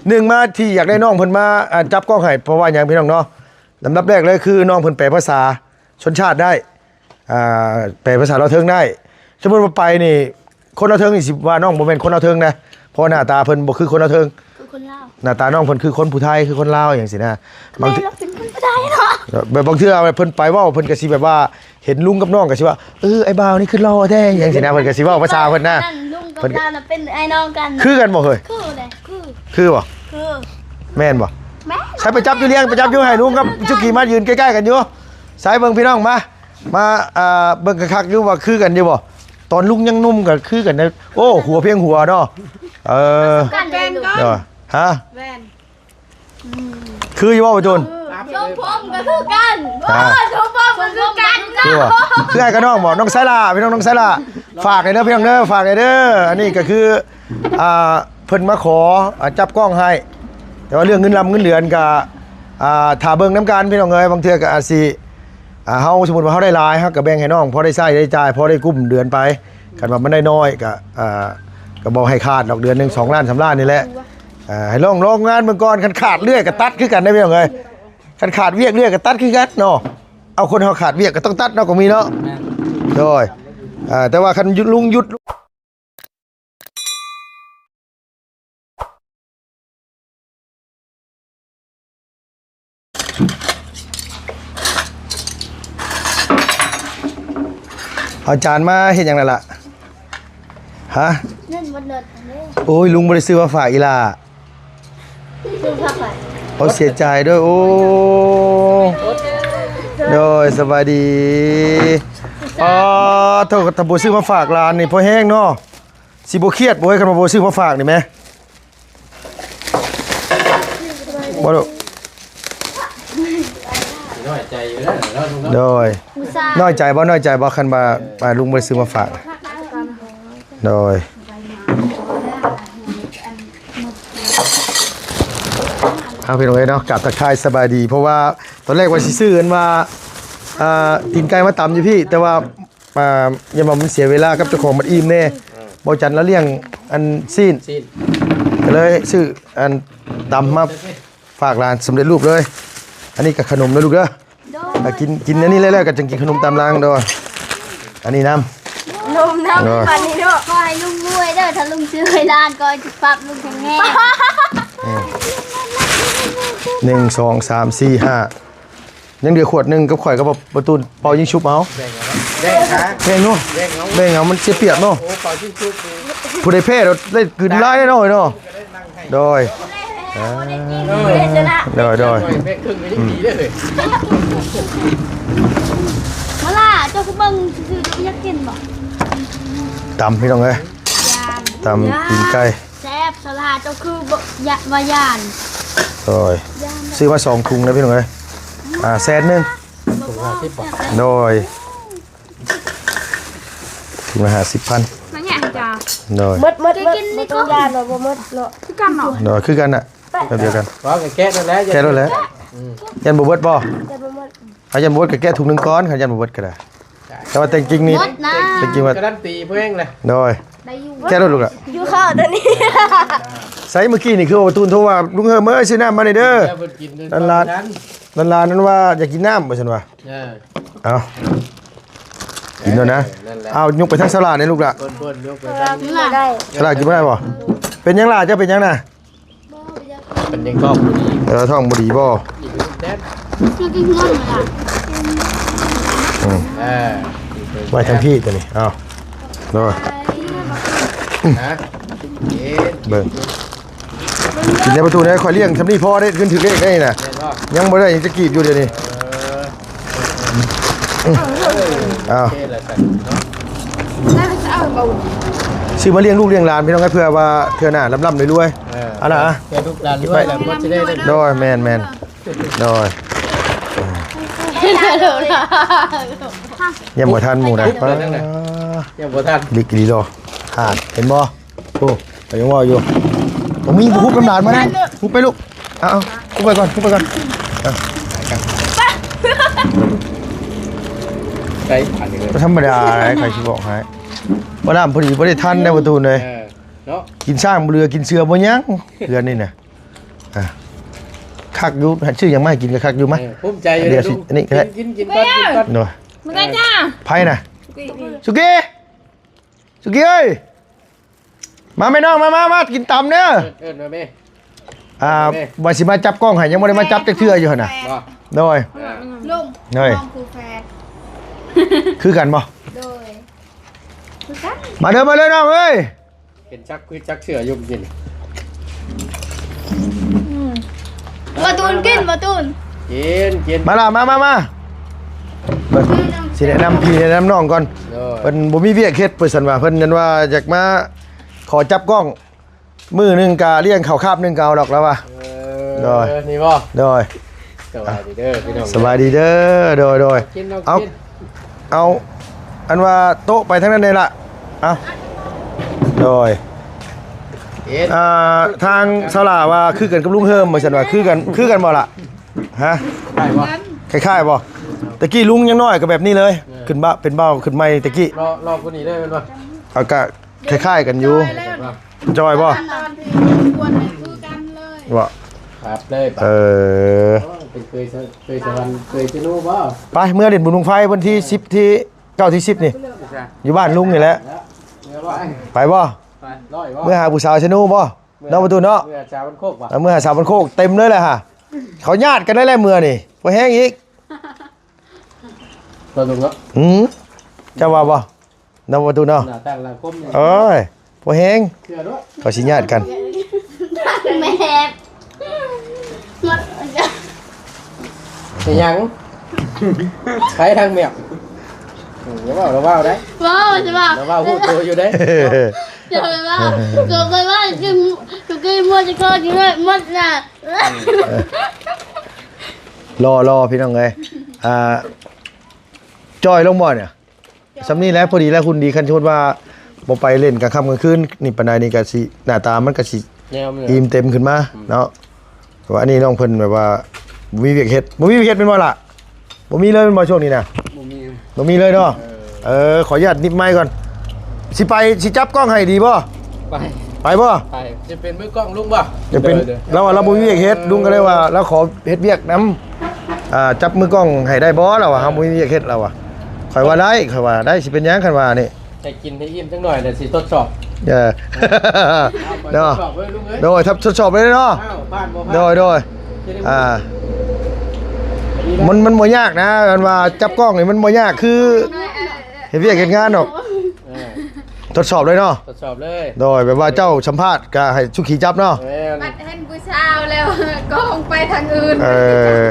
ໜຶ່ງມາທີ່ຢາກໄດ້ນ້ອງເພິ່ນມາ ອ່າ ຈັບກ້ອງໃຫ້ ເພາະວ່າຫຍັງພີ່ນ້ອງເນາະ? ລຳດັບແລກເລີຍຄືນ້ອງເພິ່ນແປພາສາຊົນຊາດໄດ້ ອ່າ ແປພາສາລາວເທິງໄດ້. ສົມມຸດວ່າໄປນີ້ ຄົນລາວເທິງນີ້ຊິວ່ານ້ອງບໍ່ແມ່ນຄົນລາວເທິງນະ ເພາະວ່າໜ້າຕາເພິ່ນບໍ່ຄືຄົນລາວເທິງ. ຄືຄົນລາວ. ໜ້າຕານ້ອງເພິ່ນຄືຄົນຜູ້ໄທ ຄືຄົນລາວຫຍັງຊີ້ນະ. ບາງ ແມ່ນລາວເປັນຄົນຜູ້ໄທເນາະ. ແບບບາງເທື່ອເພິ່ນໄປເວົ້າ ເພິ່ນກໍຊິແບບວ່າ ເຫັນລຸງກັບນ້ອງກໍຊິວ່າ ເອີ ອ້າຍບ່າວນີ້ຄືຫຼໍ່ແທ້ ຫຍັງຊີ້ນະ. ເພິ່ນກໍຊິເວົ້າພາສາເພິ່ນນະ. ລຸງກັບ ເພິ່ນກໍ ຫຼານນະເປັນອ້າຍນ້ອງກັນ. ຄືກັນບໍ່ເຮີ້ຍ? ຄືແຫຼະ ຄື. ຄືບໍ່? ຄື. ແມ່ນບໍ່? ແມ່ນ. ໃສໄປຈັບຢູ່ລຽງ ໄປຈັບຢູ່ ໃຫ້ລຸງກັບຈຸກີມາຢືນໃກ້ໆກັນຢູ່. ໃສເບິ່ງພີ່ນ້ອງມາ ມາ ອ່າ ເບິ່ງຄັກໆຢູ່ວ່າຄືກັນຢູ່ບໍ່? ຕອນລຸງຍັງໜຸ່ມກໍຄືກັນເດ້. ໂອ້ ຫົວພຽງຫົວເນາະ. ເອີ ກັນເດ້. ຮະ? ແມ່ນ. ຄືຢູ່ບໍ່ປະຕູນ? ຊົງຜົມກໍຄືກັນ. ອ່າ ໂອ້ ຊົງຜົມກໍຄືກັນ. ຄືບໍ່? ຄືອ້າຍກັບນ້ອງບໍ່? ນ້ອງໄຊລາ ພີ່ນ້ອງ ນ້ອງໄຊລາ ຝາກໃຫ້ເດີພີ່ນ້ອງເດີ ຝາກໃຫ້ເດີ. ອັນນີ້ກໍຄື ອ່າ ເພິ່ນມາຂໍ ອ່າ ຈັບກ້ອງໃຫ້ ແຕ່ວ່າເລື່ອງເງິນລຳເງິນເດືອນກໍ ອ່າ ຖ້າເບິ່ງນຳກັນພີ່ນ້ອງເອີຍ. ບາງເທື່ອກໍອາດຊິ ອ່າ ເຮົາ ສົມມຸດວ່າເຮົາໄດ້ຫຼາຍ ເຮົາກໍແບ່ງໃຫ້ນ້ອງ ພໍໄດ້ໃຊ້ໄດ້ຈ່າຍ ພໍໄດ້ກຸ້ມເດືອນໄປ. ຄັນວ່າມັນໄດ້ນ້ອຍກໍ ອ່າ ກໍບໍ່ໃຫ້ຂາດດອກ ເດືອນໜຶ່ງສອງລ້ານສາມລ້ານນີ້ແຫຼະ. ອ່າ ໃຫ້ລອງ ລອງງານເບິ່ງກ່ອນ. ຄັນຂາດເລື້ອຍກໍຕັດຄືກັນເດ້ພີ່ນ້ອງເອີຍ. ຄັນຂາດວຽກເລື້ອຍກໍຕັດຄືກັນເນາະ. ເອົາ ຄົນເຮົາຂາດວຽກກໍຕ້ອງຕັດເນາະ ກໍມີເນາະ. ແມ່ນ. ໂດຍ. ອ່າ ແຕ່ວ່າຄັນຢຸດ ລຸງຢຸດ ເອົາຈານມາເຮັດຫຍັງລະລະ? ຮະ? ເງິນໝົດລົດເດ້. ໂອ້ຍ ລຸງບໍ່ໄດ້ຊື້ມາຝາກອີ່ຫຼ້າ. ໂອ້ ເສຍໃຈເດີ. ໂອ້ ໂດຍ ສະບາຍດີ. ອໍ ໂທ້ ຖ້າບໍ່ຊື້ມາຝາກຫຼານນີ້ພໍແຮງເນາະ. ຊິບໍ່ຄຽດບໍ່ເຮີ້ຍ ຄັນວ່າບໍ່ຊື້ມາຝາກນີ້ແມ? ບໍ່ລູກ? ນ້ອຍໃຈຢູ່ແລ້ວເນາະ ລຸງເນາະ. ໂດຍ. ນ້ອຍໃຈບໍ່? ນ້ອຍໃຈບໍ່ ຄັນວ່າ ອ່າ ລຸງບໍ່ໄດ້ຊື້ມາຝາກ? ໂດຍ. ເອົາ ພີ່ນ້ອງເອີຍເນາະ ກາບທັກທາຍສະບາຍດີ ເພາະວ່າຕອນແລກວ່າຊິຊື້ອັນວ່າ ອ່າ ຕີນໄກ່ມາຕຳຢູ່ພີ້ ແຕ່ວ່າ ອ່າ ຢ້ານວ່າມັນເສຍເວລາກັບເຈົ້າຂອງ ມັນອີ່ມແດ່. ເອີ ບໍ່ຈັນລະລ້ຽງອັນຊີ້ນ ຊີ້ນ ກໍເລີຍຊື້ອັນຕຳມາຝາກຫຼານສຳເລັດຮູບເລີຍ. ອັນນີ້ກໍຂະໜົມເດີລູກເດີ. ໂດຍ. ອ່າ ກິນ ກິນອັນນີ້ແລ້ວ ແລ້ວກໍຈຶ່ງກິນຂະໜົມຕາມຫຼັງ. ໂດຍ. ອັນນີ້ນຳ ນົມນຳ. ໂດຍ. ອັນນີ້ເນາະ ຂໍໃຫ້ລຸງລວຍເດີ ຖ້າລຸງຊື້ໃຫ້ຫຼານກໍຈະປັບລຸງແຂງແຮງ. ອືມ ໜຶ່ງ ສອງ ສາມ ສີ່ ຫ້າ ຍັງເຫຼືອຂວດໜຶ່ງກັບຂ້ອຍກັບປະຕູນ ເປົ່າຍິງຊຸບເອົາ. ແບ່ງເອົາ ແບ່ງເອົາ ແບ່ງເອົາ ມັນເສຍປຽບເນາະ. ໂອ້ ເປົ່າຍິງຊຸບ ຜູ້ໃດແພ້ໄດ້ກິນຫຼາຍເນາະ ເນາະ. ໂດຍ. ອ່າ ໂດຍ ໂດຍ. ມາລາ ເຈົ້າຄືເບິ່ງຊື່ໆ ເຈົ້າບໍ່ຢາກກິນບໍ່? ຕຳ ພີ່ນ້ອງເອີຍ ຕຳຕີນໄກ່. ແຊບ ສະຫຼາດເຈົ້າຄືບໍ່ ຢະ ວ່າຢ້ານ. ໂດຍ. ຊື້ມາສອງຖົງເດີພີ່ນ້ອງເອີຍ. ອ່າ ແສນໜຶ່ງ. ຖົງລະຫ້າສິບ ໂດຍ. ຖົງລະຫ້າສິບພັນ. ນັ້ນຫຍັງຈ້າ? ໂດຍ. ໝົດ ໝົດ ໝົດ ບໍ່ຕ້ອງຢ້ານວ່າບໍ່ໝົດເນາະ. ຄືກັນເນາະ. ໂດຍ ຄືກັນນະ ແບບດຽວກັນ. ວ່າກໍແກະໂລດແຫຼະ ແກະໂລດແຫຼະ. ອືມ ຢ້ານບໍ່ເບິດບໍ່? ຢ້ານບໍ່ໝົດ. ຖ້າຢ້ານບໍ່ເບິດກໍແກະຖົງໜຶ່ງກ່ອນ ຄັນຢ້ານບໍ່ເບິດກໍໄດ້. ແຕ່ວ່າແຕ່ງຈິງນີ້ ໝົດນະ ແຕ່ງຈິງວ່າ ກາລັນຕີເພິ່ນເອງແຫຼະ. ໂດຍ. ໄດ້ຢູ່ ແກະໂລດລູກລະ. ຢູ່ເຂົ້າຕົວນີ້. ໃສ ມື້ກີ້ນີ້ຄືວ່າປະຕູນໂທວ່າ ລຸງເຮີມເອີຍ ຊື້ນ້ຳມາແດ່ເດີ. ນັ້ນລະ ນັ້ນລະ ນັ້ນວ່າຢາກກິນນ້ຳວ່າຊັ້ນວ່າ. ເອີ ເອົາ ກິນໂລດນະ. ເອີ ນັ້ນແຫຼະ. ເອົາ ຍົກໄປທາງສະຫຼາດນີ້ລູກລະ. ເພິ່ນ ເພິ່ນຍົກໄປທາງ ກິນບໍ່ໄດ້. ສະຫຼາດກິນບໍ່ໄດ້ບໍ່? ເປັນຫຍັງລະ ເຈົ້າເປັນຫຍັງນະ? ເປັນຫຍັງທ້ອງບໍ່ດີ? ເອີ ທ້ອງບໍ່ດີບໍ່? ກິນແດ່ ມາກິນເຮືອນມາລະ. ອືມ ເອີ ໄວ້ທາງພີ້ຕົວນີ້. ເອົາ ໂດຍ. ນະ ເບິ່ງ ກິນໃນປະຕູນີ້ ຂ້ອຍລ້ຽງຊ່ຳນີ້ພໍເດ້ ເງິນຖືກເລກໄດ້ນີ້ນະ. ຍັງບໍ່ໄດ້ຫຍັງຈັກກີບຢູ່ດຽວນີ້. ເອີ ເອີ ເອົາ ໂອເຄລະຊັ້ນເນາະ. ຊື້ມາລ້ຽງລູກລ້ຽງຫຼານພີ່ນ້ອງ ເພື່ອວ່າເທື່ອໜ້າລ່ຳໆລວຍໆ. ເອີ ອັນນະ ແກ່ລູກຫຼານລວຍແລ້ວບໍ່ຊິໄດ້. ໂດຍ ແມ່ນໆ ໂດຍ. ຍັງບໍ່ທັນໝູ່ນະ ຍັງບໍ່ທັນ ດິກອີ່ຫຼີໂລ. ຫານ ເຫັນບໍ່? ໂອ້ ກໍຍັງເວົ້າຢູ່ ບໍ່ມີ ຫຸບນ້ຳຫຼານມານະ ຫຸບໄປລູກ. ເອົາ ຫຸບໄປກ່ອນ ຫຸບໄປກ່ອນ. ໄປ ບໍ່ທຳມະດາໃດ ຂ້ອຍຊິບອກໃຫ້. ບໍ່ນ້ຳພໍດີບໍ່ໄດ້ທັນໄດ໋ປະຕູນເອີຍ. ເອີ ເນາະ ກິນຊ້າງບໍ່ເຫຼືອ ກິນເສືອບໍ່ຍັງ ເຮືອນນີ້ນະ. ອ່ະ ຄັກຢູ່ ຊື້ຫຍັງມາໃຫ້ກິນກໍຄັກຢູ່ ມາ ເອີ ພູມໃຈຢູ່ ດຽວຊິ ເດ້ລຸງ ອັນນີ້ກໍໄດ້ ກິນ ກິນ ກິນກ່ອນ ກິນກ່ອນ ໂດຍ ມື້ໃດຈ້າ ໃຜນະ ສຸກີ ສຸກີ ສຸກີເອີຍ ມາແມ່ນ້ອງ ມາ ມາ ມາ ກິນຕຳເດີ ເອີ້ນ ເອີ້ນມາແມ່ ອ່າ ແມ່ ວ່າຊິມາຈັບກ້ອງໃຫ້ ຍັງບໍ່ໄດ້ມາຈັບຈັກເທື່ອຢູ່ຫັ້ນນະ ບໍ່ ໂດຍ ລຸງ ໂດຍ ນ້ອງຄືແຟນ ຄືກັນບໍ່ ໂດຍ ຄືກັນ ມາເດີ ມາເດີນ້ອງເອີຍ ເຫັນຈັກຄືຈັກເສືອຢູ່ກິນ ອືມ ບໍ່ຕູນກິນ ບໍ່ຕູນ ກິນ ກິນ ມາລະ ມາ ມາ ມາ ເບິ່ງ ຊິແນະນຳພີ່ແນະນຳນ້ອງກ່ອນ ໂດຍ ເພິ່ນບໍ່ມີວຽກເຮັດ ເພິ່ນຊັ້ນວ່າ ເພິ່ນນັ້ນວ່າຢາກມາຂໍຈັບກ້ອງ ມື້ໜຶ່ງກະລ້ຽງເຂົ້າຄາບໜຶ່ງກໍເອົາດອກລາວວ່າ ເອີ ໂດຍ ນີ້ບໍ່ ໂດຍ ສະບາຍດີເດີພີ່ນ້ອງ ສະບາຍດີເດີ ໂດຍ ໂດຍ ກິນ ເອົາ ເອົາ ອັນວ່າໂຕະໄປທາງນັ້ນແດ່ລະ ເອົາ ໂດຍ ເອັດ ອ່າ ທາງສາວຫຼ້າວ່າຄືກັນກັບລຸງເຮີມ ວ່າຊັ້ນວ່າ ຄືກັນ ຄືກັນບໍ່ລະ ຮະ ຄ້າຍໆບໍ່ ຄ້າຍໆບໍ່ ຕະກີ້ລຸງຍັງນ້ອຍກໍແບບນີ້ເລີຍ ເອີ ຂຶ້ນບ້າ ເປັນບ່າວຂຶ້ນໃໝ່ຕະກີ້ ຫຼໍ່ ຫຼໍ່ກວ່ານີ້ເລີຍແມ່ນບໍ່ ເອົາກະຄ້າຍໆກັນຢູ່ ຈ່ອຍແລ້ວນີ້ ຈ່ອຍບໍ່ ຕອນທີ່ຄວນນີ້ຄືກັນເລີຍ ບໍ່ ຄັບເລີຍ ເອີ ໂອ້ຍ ເປັນເຄີຍສະ ເຄີຍສະຫວັນ ເຄີຍຊະໂນບໍ່ ໄປ ເມືອຫຼິ້ນບຸນບັ້ງໄຟວັນທີສິບ ທີເກົ້າ ທີສິບນີ້ ຢູ່ບ້ານລຸງນີ້ແຫຼະ ເມືອບໍ່ ໄປບໍ່ ໄປ ເມືອຫາຜູ້ສາວຊະໂນບໍ່ ເນາະປະຕູເນາະ ເມືອຫາສາວບ້ານໂຄກບໍ່ ເອີ ເມືອຫາສາວບ້ານໂຄກ ເຕັມເລີຍແຫຼະຫາ ເຂົາຍາດກັນໄດ້ແຫຼະເມືອນີ້ ບໍ່ແຮງອີກ ປະຕູເນາະ ອືມ ເຈົ້າວ່າບໍ່ ເນາະປະຕູເນາະ ໜ້າຕັ້ງຫຼັງຄົມນີ້ ໂອ້ຍ ບໍ່ແຮງ ເຊື່ອໂລດ ເຂົາຊິຍາດກັນ ແມບ ເປັນຫຍັງ ໃຜທາງແມບ ອືມ ຢ່າເວົ້າ ລະເວົ້າໄດ໋ ເວົ້າ ຈະເວົ້າ ລະເວົ້າຮູ້ໂຕຢູ່ເດ້ ຈະໄປເວົ້າ ໂຕໄປເວົ້າ ຄື ຄືໝົດ ຈະກໍຢູ່ໝົດນະ ຫຼໍ່ ຫຼໍ່ ພີ່ນ້ອງເອີຍ ອ່າ ຈ່ອຍລົງບໍ່ນີ້ ສ່ຳນີ້ແຫຼະ ພໍດີແລ້ວ ຫຸ່ນດີ ຄັນສົມມຸດວ່າບໍ່ໄປຫຼິ້ນກາງຄ່ຳກາງຄືນນີ້ປານໃດນີ້ ກະຊິ ໜ້າຕາມັນກະຊິ ແນວມັນ ອີ່ມເຕັມຂຶ້ນມາ ອືມ ເນາະ ແຕ່ວ່າອັນນີ້ນ້ອງເພິ່ນແບບວ່າບໍ່ມີວຽກເຮັດ ບໍ່ມີວຽກເຮັດແມ່ນບໍ່ລະ ບໍ່ມີເລີຍແມ່ນບໍ່ຊ່ວງນີ້ນະ ບໍ່ມີ ບໍ່ມີເລີຍເນາະ ເອີ ເອີ ຂໍອະນຸຍາດນິບໄມກ່ອນ ຊິໄປ ຊິຈັບກ້ອງໃຫ້ດີບໍ່ ໄປ ໄປບໍ່ ໄປ ຈະເປັນມືກ້ອງລຸງບໍ່ ຈະເປັນ ໂດຍ ໂດຍ ລາວວ່າລາວບໍ່ມີວຽກເຮັດ ລຸງກໍເລີຍວ່າລາວຂໍເຮັດວຽກນຳ ອ່າ ຈັບມືກ້ອງໃຫ້ໄດ້ບໍ່ ລາວວ່າ ເຮົາບໍ່ມີວຽກເຮັດ ລາວວ່າ ຂ້ອຍວ່າໄດ້ ຂ້ອຍວ່າໄດ້ ຊິເປັນຫຍັງ ຄັນວ່ານີ້ ໃຫ້ກິນໃຫ້ອີ່ມຈັກໜ້ອຍ ແລ້ວຊິທົດສອບ ເອີ ເນາະ ເນາະ ທົດສອບເລີຍລຸງເອີຍ ໂດຍ ທົດສອບເລີຍເນາະ ອ້າວ ຜ່ານບໍ່ຜ່ານ ໂດຍ ໂດຍ ຈະໄດ້ ອ່າ ມັນ ມັນບໍ່ຍາກນະ ອັນວ່າຈັບກ້ອງນີ້ມັນບໍ່ຍາກ ຄືເຮັດວຽກເຮັດງານດອກ ເອີ ທົດສອບເລີຍເນາະ ທົດສອບເລີຍ ໂດຍ ແບບວ່າເຈົ້າສຳພາດກໍໃຫ້ສຸຂີຈັບເນາະ ແມ່ນ ບັດເຫັນຜູ້ສາວແລ້ວ ກ້ອງໄປທາງອື່ນ ເອີ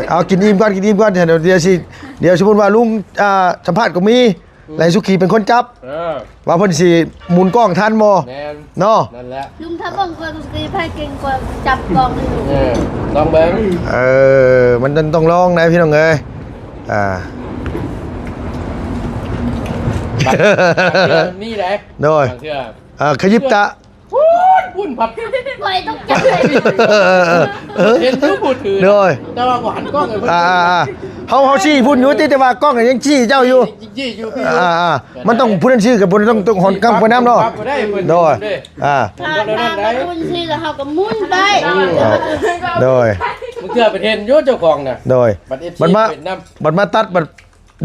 ເອົາ ກິນອີ່ມກ່ອນ ກິນອີ່ມກ່ອນ ດຽວຊິ ດຽວສົມມຸດວ່າລຸງ ອ່າ ສຳພາດກໍມີ ອືມ ແລ້ວໃຫ້ສຸຂີເປັນຄົນຈັບ ເອີ ວ່າເພິ່ນຊິໝູນກ້ອງທັນບໍ່ ແມ່ນ ເນາະ ນັ້ນແຫຼະ ລຸງ ຖ້າເບິ່ງຂ້ອຍກໍຊິໃຜເກັ່ງກວ່າຈັບກ້ອງຢູ່ ເອີ ລອງເບິ່ງ ເອີ ມັນຕ້ອງລອງນະພີ່ນ້ອງເອີຍ ອ່າ ບາງເທື່ອມີໄດ໋ ໂດຍ ບາງເທື່ອ ເອີ ຂະຫຍິບຕາ ພຸ້ນ ພຸ້ນພັບ ຂ້ອຍຕົກໃຈ ເຫັນຢູ່ຜູ້ຖື ໂດຍ ແຕ່ວ່າບໍ່ຫັນກ້ອງເລີຍ ອ່າໆໆ ເຮົາ ເຮົາຊີ້ພຸ້ນຢູ່ຕິ ແຕ່ວ່າກ້ອງຍັງຊີ້ເຈົ້າຢູ່ ຊີ້ຢູ່ ອ່າໆ ມັນຕ້ອງຜູ້ນັ້ນຊີ້ກັບຜູ້ນັ້ນຕ້ອງ ຕ້ອງຫົນກ້ອງໄປນຳເນາະ ໂດຍ ອ່າ ຖ້າຕາມມັນຊີ້ແລ້ວເຮົາກໍໝູນໄປ ໂດຍ ບາງເທື່ອໄປເຫັນຢູ່ເຈົ້າຂອງນະ ໂດຍ ບັດເອັຟຊີ ບັດມາ ເປັນນຳ ບັດມາຕັດ ບັດ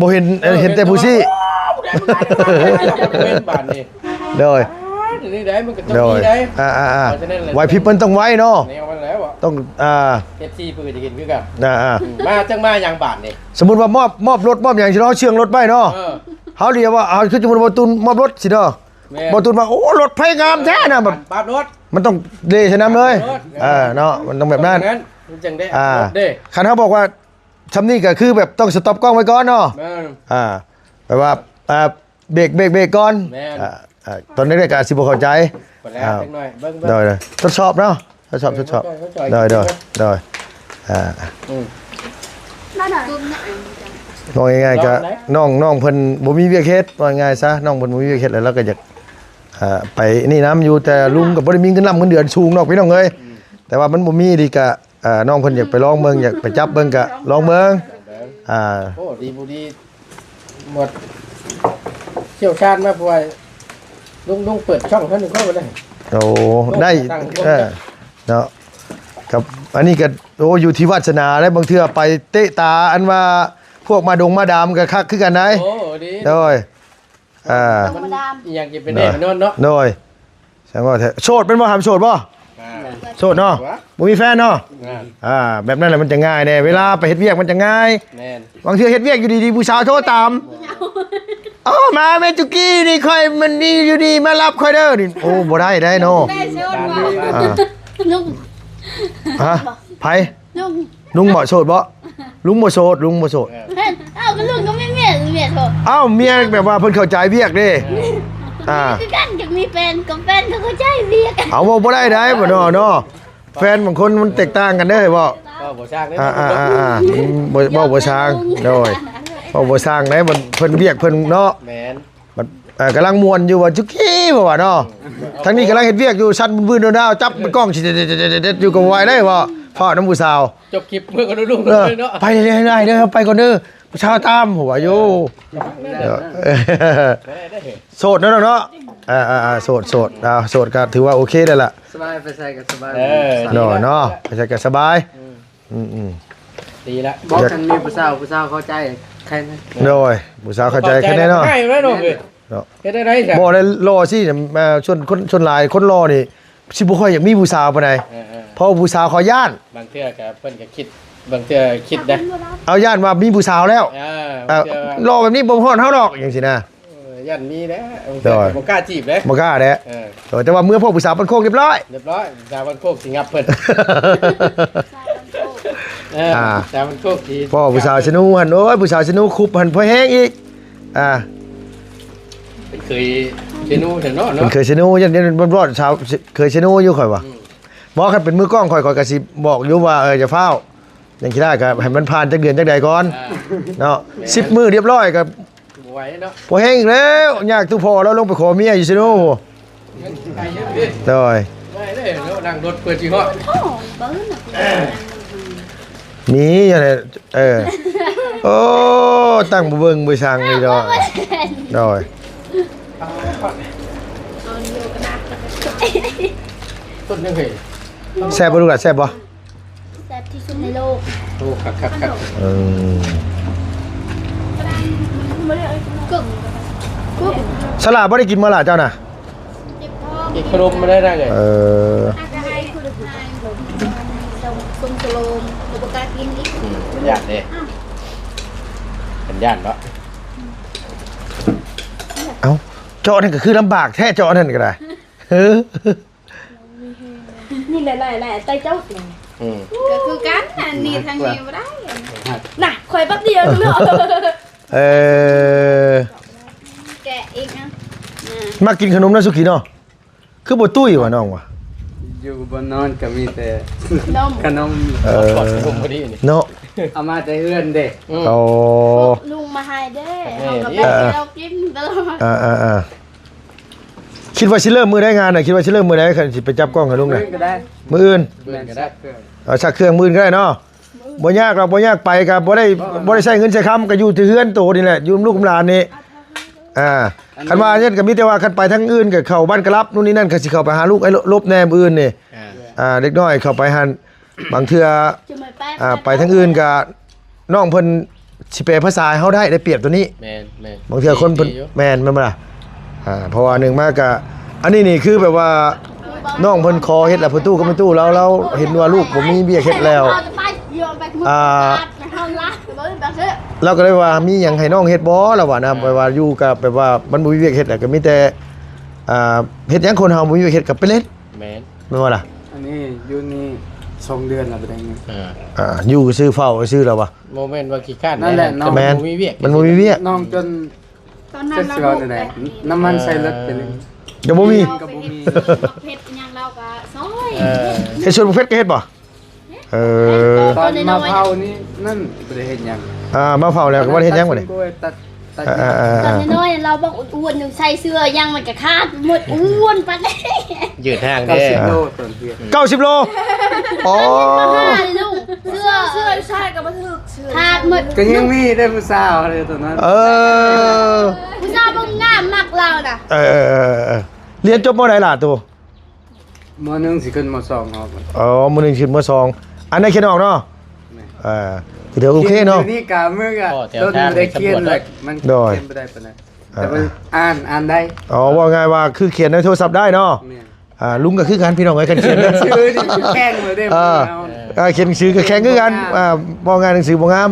ບໍ່ເຫັນ ເອີ ເຫັນແຕ່ຜູ້ຊີ້ ໂອ້ ຜູ້ໃດມັນຂາຍ ເປັນບາດນີ້ ໂດຍ ອ່າ ນີ້ໄດ໋ ມັນກໍຕ້ອງ ໂດຍ ມີໄດ໋ ອ່າໆໆ ເພາະສະນັ້ນແຫຼະ ໄຫວພິບມັນຕ້ອງໄວເນາະ ແນວມັນແລ້ວ ຕ້ອງ ອ່າ ເອັຟຊີ ເພິ່ນກໍຈະເຫັນຄືກັນ ອ່າໆ ອືມ ມາ ຈັກມາຫຍັງບາດນີ້ ສົມມຸດວ່າມອບ ມອບລົດມອບຫຍັງຊິເນາະ ເຊື່ອງລົດໄວ້ເນາະ ເອີ ເຮົາລຽກວ່າ ເອົາ ຄືສົມມຸດວ່າຕູນມອບລົດຊິເນາະ ແມ່ນ ບໍ່ຕູນວ່າ ໂອ້ ລົດໃຜງາມແທ້ນະ ແບບ ປັບລົດ ມັນຕ້ອງເດໃສ່ນຳເລີຍ ປັບລົດ ເອີ ເນາະ ມັນຕ້ອງແບບນັ້ນ ມັນຈັ່ງໄດ້ ອ່າ ລົດເດ້ ຄັນເຮົາບອກວ່າ ຊ່ຳນີ້ກໍຄືແບບຕ້ອງສະຕັອບກ້ອງໄວ້ກ່ອນເນາະ ແມ່ນ ອ່າ ແບບວ່າ ອ່າ ເບກ ເບກ ເບກກ່ອນ ແມ່ນ ອ່າ ອ່າ ຕອນແລກໆກໍອາດຊິບໍ່ເຂົ້າໃຈ ແລ້ວ ອ່າ ຈັກໜ້ອຍ ເບິ່ງ ໂດຍໆ ທົດສອບເນາະ ທົດສອບ ທົດສອບ ໂດຍໆ ໂດຍ ອ່າ ອືມ ເວົ້າງ່າຍໆກໍ ລອງໄດ໋ ນ້ອງ ນ້ອງເພິ່ນບໍ່ມີວຽກເຮັດ ເວົ້າງ່າຍຊະ ນ້ອງເພິ່ນບໍ່ມີວຽກເຮັດ ແລ້ວລາວກໍຢາກ ອ່າ ໄປນີ້ນຳຢູ່ ແຕ່ລຸງກໍບໍ່ໄດ້ມີເງິນລ່ຳເງິນເດືອນສູງດອກ ພີ່ນ້ອງເອີຍ ອືມ ແຕ່ວ່າມັນບໍ່ມີດີກະ ອ່າ ນ້ອງເພິ່ນຢາກໄປລອງເບິ່ງ ຢາກໄປຈັບເບິ່ງກະລອງເບິ່ງ ອ່າ ໂອ້ ດີບໍ່ດີ ໝົດຊ່ຽວຊານມາ ເພາະວ່າລຸງ ລຸງເປີດຊ່ອງເທົ່ານັ້ນກໍໄດ້ ໂອ້ ໄດ້ ເອີ ເນາະ ກັບອັນນີ້ກໍ ໂອ້ ຢູ່ທີ່ວາສະໜາແຫຼະ ບາງເທື່ອໄປເຕະຕາ ອັນວ່າພວກມາດົງມາດາມກໍຄັກຄືກັນໄດ໋. ໂອ້ ດີ ໂດຍ ອ່າ ມາດາມ ອີ່ຫຍັງຊິໄປແນ່ນອນເນາະ. ໂດຍ ແສດງວ່າແທ້ ໂສດແມ່ນບໍ່? ຫາໂສດບໍ່? ອ່າ ໂສດເນາະ ບໍ່ມີແຟນເນາະ. ອ່າ ອ່າ ແບບນັ້ນແຫຼະມັນຈະງ່າຍແດ່ ເວລາໄປເຮັດວຽກມັນຈະງ່າຍ. ແມ່ນ ບາງເທື່ອເຮັດວຽກຢູ່ດີໆ ຜູ້ສາວໂທຕາມ ເອົາ ມາແມ່ຈຸກີ່ນີ້ ຂ້ອຍມັນນີ້ຢູ່ນີ້ ມາຮັບຂ້ອຍເດີນີ້. ໂອ້ ບໍ່ໄດ້ໄດ໋ເນາະ. ອ່າ ລຸງ ຮະ ໃຜ? ລຸງ ລຸງບໍ່ໂສດບໍ່? ລຸງບໍ່ໂສດ ລຸງບໍ່ໂສດ. ເອີ ເອົ້າ ກໍລຸງກໍມີເມຍ ເມຍໂສດ. ເອົ້າ ເມຍແບບວ່າເພິ່ນເຂົ້າໃຈວຽກເດ້. ເອີ ອ່າ ຄືກັນ ຢາກມີແຟນ ກໍແຟນກໍເຂົ້າໃຈວຽກ. ເອົາ ເວົ້າບໍ່ໄດ້ໄດ໋ ບໍ່ເນາະ ເນາະ ແຟນບາງຄົນມັນແຕກຕ່າງກັນເດ້ ເວົ້າ ເວົ້າບໍ່ຊ່າງເດ້. ອ່າໆໆໆ ອືມ ບໍ່ ເວົ້າບໍ່ຊ່າງ. ໂດຍ ເວົ້າບໍ່ຊ່າງໄດ໋ ມັນເພິ່ນວຽກເພິ່ນເນາະ. ແມ່ນ ບັດ ເອີ ກຳລັງມ່ວນຢູ່ວ່າຈຸກີ່ ເພາະວ່າເນາະ ທາງນີ້ກຳລັງເຮັດວຽກຢູ່ ສັ່ນບືນໆດາວໆ ຈັບກ້ອງ ເດັດໆຢູ່ ກໍບໍ່ໄຫວໄດ໋ ເວົ້າ ຟ້າວນຳຜູ້ສາວ. ຈົບຄລິບເມືອກັນລຸງ ເອີ ເລີຍເນາະ. ໄປເລີຍ ໄດ້ເດີ ໄປກ່ອນເດີ ຜູ້ສາວຕາມ ເພາະວ່າຢູ່ ເອີ ໂສດເນາະ ເນາະ. ອ່າໆໆ ໂສດ ໂສດ ອ່າ ໂສດກໍຖືວ່າໂອເຄແລ້ວລະ ສະບາຍ ໄປໃສກໍສະບາຍ. ເອີ ເນາະ ເນາະ ໄປໃສກໍສະບາຍ. ອືມ ອືມໆ ດີລະ ບອກຄັນມີຜູ້ສາວ ຜູ້ສາວເຂົ້າໃຈ ໃຄແນ່. ໂດຍ ຜູ້ສາວເຂົ້າໃຈ ເຂົ້າໃຈ ໃຄແນ່ເນາະ. ງ່າຍແລ້ວເນາະ ເອີ ເນາະ ເຮັດໄດ້ໄດ໋. ບໍ່ໄດ້ ຫຼໍ່ຊິ ເອີ ສ່ວນຄົນ ສ່ວນຫຼາຍຄົນຫຼໍ່ນີ້ ຊິບໍ່ຄ່ອຍຢາກມີຜູ້ສາວປານໃດ. ເອີໆ ເພາະຜູ້ສາວເຂົາຢ້ານ ບາງເທື່ອກໍເພິ່ນກໍຄິດ ບາງເທື່ອຄິດໄດ໋ ເອົາ ຢ້ານວ່າມີຜູ້ສາວແລ້ວ. ເອີ ບາງເທື່ອ ເອີ ຫຼໍ່ແບບນີ້ບໍ່ຮອດເຮົາດອກ ຈັ່ງຊີ້ນະ. ເອີ ຢ້ານມີແຫຼະ ໂດຍ ບໍ່ກ້າຈີບເດ້ ບໍ່ກ້າແຫຼະ. ເອີ ໂດຍ ແຕ່ວ່າເມື່ອພໍ້ຜູ້ສາວບ້ານໂຄກຮຽບຮ້ອຍ ຮຽບຮ້ອຍ ຜູ້ສາວບ້ານໂຄກຊິຫຍັບເພິ່ນ. ເອີ ອ່າ ຜູ້ສາວບ້ານໂຄກຊິ ພໍ້ຜູ້ສາວຊະນູຫັ້ນ ໂອ້ຍ ຜູ້ສາວຊະນູຄຸບຫັ້ນພໍແຮງອີກ. ອ່າ ເປັນເຄີຍຊະນູຊັ້ນເນາະ ເປັນເຄີຍຊະນູ ຢ້ານ ຢ້ານບໍ່ລອດສາວ ເຄີຍຊະນູຢູ່ຂ້ອຍວ່າ. ອືມ ບໍ່ ຄັນເປັນມືກ້ອງຂ້ອຍ ຂ້ອຍກໍຊິບອກຢູ່ວ່າ ເອີ ຢ່າຟ້າວ ຍັງຂີ້ລ້າຍ ກໍໃຫ້ມັນຜ່ານຈັກເດືອນຈັກໃດກ່ອນ. ອ່າ ເນາະ ແມ່ນ ສິບມື້ຮຽບຮ້ອຍກໍ ບໍ່ໄຫວເນາະ ບໍ່ແຮງອີກແລ້ວ. ຍາກຕູ້ພໍ່ລາວລົງໄປຂໍເມຍຢູ່ຊະນູ. ໂດຍ ໄດ້ເດ້ເນາະ ນັ່ງລົດເພື່ອຊິຮອດ. ມີຢູ່ແຫຼະ ເອີ ໂອ້ ຕັ້ງບໍ່ເບິ່ງບໍ່ຊ່າງນີ້ດອກ. ໂດຍ ຕົ້ນຍັງເຫັນ ແຊບບໍ່ລູກຫຼານ ແຊບບໍ່? ແຊບທີ່ສຸດໃນໂລກ. ໂອ້ ຄັກໆໆ ເອີ ສະຫຼາບໍ່ໄດ້ກິນບໍ່ລະເຈົ້ານະ? ເຈັບທ້ອງ ກິນຂະໜົມມາໄດ້ນະເອີຍ. ເອີ ອາດຈະໃຫ້ຄົນໃຫ້ ຊົມສະໂລມ ບໍ່ກ້າກິນອີກ. ອືມ ຢ້ານເດ້ ເປັນຢ້ານເນາະ. ເອົ້າ ເຈາະນັ້ນກໍຄືລຳບາກແທ້ ເຈາະນັ້ນກໍໄດ້. ນີ້ແຫຼະ ຫຼາຍໆ ໄຕເຈົ້າ. ອືມ ກໍຄືກັນ ອັນນີ້ທາງນີ້ບໍ່ໄດ້ນະ ຂ້ອຍບັກດຽວເນາະ. ເອີ ແກະອີກນະ ມັກກິນຂະໜົມນະສຸກີເນາະ. ຄືບໍ່ຕຸ້ຍຫວານ້ອງຫວາ? ຢູ່ບ່ອນນອນກໍມີແຕ່ ຂະໜົມ ຂະໜົມ. ເອີ ເນາະ ເອົາມາແຕ່ເຮືອນເດ້. ອືມ ໂອ້ ລຸງມາໃຫ້ເດ້ ເຮົາກໍແບ່ງໃຫ້ລາວກິນຕະຫຼອດ. ອ່າໆໆ ຄິດວ່າຊິເລີ່ມມື້ໃດງານນະ? ຄິດວ່າຊິເລີ່ມມື້ໃດ ຄັນຊິໄປຈັບກ້ອງໃຫ້ລຸງນະ? ມື້ອື່ນກໍໄດ້ ມື້ອື່ນ. ແມ່ນ ເອີ ຊັກເຄື່ອງມື້ອື່ນກໍໄດ້ເນາະ. ບໍ່ຍາກດອກ ບໍ່ຍາກ ໄປກໍບໍ່ໄດ້ ບໍ່ໄດ້ໃຊ້ເງິນໃຊ້ຄຳ ກໍຢູ່ແຕ່ເຮືອນໂຕນີ້ແຫຼະ ຢູ່ນຳລູກນຳຫຼານນີ້. ອ່າ ຄັນວ່ານັ້ນກໍມີແຕ່ວ່າ ຄັນໄປທາງອື່ນກໍເຂົ້າບ້ານກະລັບ ໂນ່ນນີ້ນັ້ນ ກໍຊິເຂົ້າໄປຫາລູກອ້າຍລົບແດ່ມື້ອື່ນນີ້. ອ່າ ອ່າ ເດັກນ້ອຍເຂົ້າໄປຫັ້ນ ບາງເທື່ອ ອ່າ ໄປທາງອື່ນກໍ ນ້ອງເພິ່ນຊິແປພາສາໃຫ້ເຮົາໄດ້ ໄດ້ປຽບໂຕນີ້. ແມ່ນໆ ບາງເທື່ອຄົນເພິ່ນ ແມ່ນ ແມ່ນບໍ່ລະ? ອ່າ ເພາະວ່າໜຶ່ງມາກະ ອັນນີ້ນີ້ຄືແບບວ່າ ນ້ອງເພິ່ນຂໍເຮັດລະ ພໍ່ຕູ້ກັບແມ່ຕູ້ລາວ ລາວເຫັນວ່າລູກບໍ່ມີວຽກເຮັດແລ້ວ ອ່າ ລາວກໍເລີຍວ່າ ມີຫຍັງໃຫ້ນ້ອງເຮັດບໍ່? ລາວວ່ານະ ແບບວ່າຢູ່ກໍແບບວ່າມັນບໍ່ມີວຽກເຮັດ ກໍມີແຕ່ ອ່າ ເຮັດຫຍັງ ຄົນເຮົາບໍ່ມີວຽກເຮັດກໍໄປຫຼິ້ນ. ແມ່ນ ແມ່ນບໍ່ລະ? ອັນນີ້ຢູ່ນີ້ສອງເດືອນແລ້ວບໍ່ໄດ້ເງິນ. ອ່າ ອ່າ ຢູ່ຊື່ເຝົ້າຊື່ລະວະ. ບໍ່ແມ່ນວ່າຂີ້ຄ້ານ ນັ້ນແຫຼະເນາະ. ແມ່ນ ມັນບໍ່ມີວຽກ ມັນບໍ່ມີວຽກ. ນ້ອງຈົນ ຕອນນັ້ນ ຈັກຊິເວົ້າແນວໃດ ນ້ຳມັນໃສ່ລົດໄປເລີຍ ກໍບໍ່ມີ ກໍບໍ່ມີ. ເຮັດຫຍັງລາວກໍຊ່ອຍ ເອີ ເຮັດສວນບັກເພັດກໍເຮັດບໍ່? ເອີ ຕອນມາເຜົານີ້ນັ້ນບໍ່ໄດ້ເຮັດຫຍັງ. ອ່າ ມາເຜົາແລ້ວກໍບໍ່ໄດ້ເຮັດຫຍັງບັດນີ້. ຕັດ ຕັດ ອ່າໆໆ ຕອນນ້ອຍໆ ລາວບັກອ້ວນໆ ຍັງໃສ່ເສື້ອຫຍັງມັນກໍຂາດໝົດ ອ້ວນປານນີ້ ຍືດຫ່າງແທ້. ເກົ້າສິບໂລຕອນເພື່ອນ ເກົ້າສິບໂລ. ອໍ ເສື້ອ ເສື້ອ ເສື້ອ ເສື້ອ ເສື້ອ ເສື້ອ ຂາດໝົດ ກໍຍັງມີໄດ້ຜູ້ສາວເດ້ຕອນນັ້ນ. ເອີ ຜູ້ສາວບໍ່ງາມມັກລາວນະ. ເອີໆໆໆ ຮຽນຈົບມໍໃດລະໂຕ? ມໍໜຶ່ງຊິຂຶ້ນມໍສອງອອກ. ອໍ ມໍໜຶ່ງຊິຂຶ້ນມໍສອງ ອັນໃດຂຽນອອກເນາະ. ແມ່ນ. ເອີ ຖືວ່າໂອເຄເນາະ. ຂຽນຢູ່ນີ້ກະມື້ກະ ໂອ້ ແຖວທາງນີ້ ໂດນບໍ່ໄດ້ຂຽນແຫຼະ ສຳຫຼວດເນາະ ມັນ ໂດຍ ຂຽນບໍ່ໄດ້ປານໃດ ອ່າ ແຕ່ວ່າອ່ານ ອ່ານໄດ້. ອໍ ເວົ້າງ່າຍວ່າຄືຂຽນໃນໂທລະສັບໄດ້ເນາະ. ແມ່ນ. ອ່າ ລຸງກໍຄືກັນພີ່ນ້ອງເອີຍ ຄັນຂຽນໜັງສືນີ້ແຂງເລີຍເດ້. ເອີ ເອີ ຂຽນໜັງສືກໍແຂງຄືກັນ. ອ່າ ເວົ້າງ່າຍໜັງສືບໍ່ງາມ.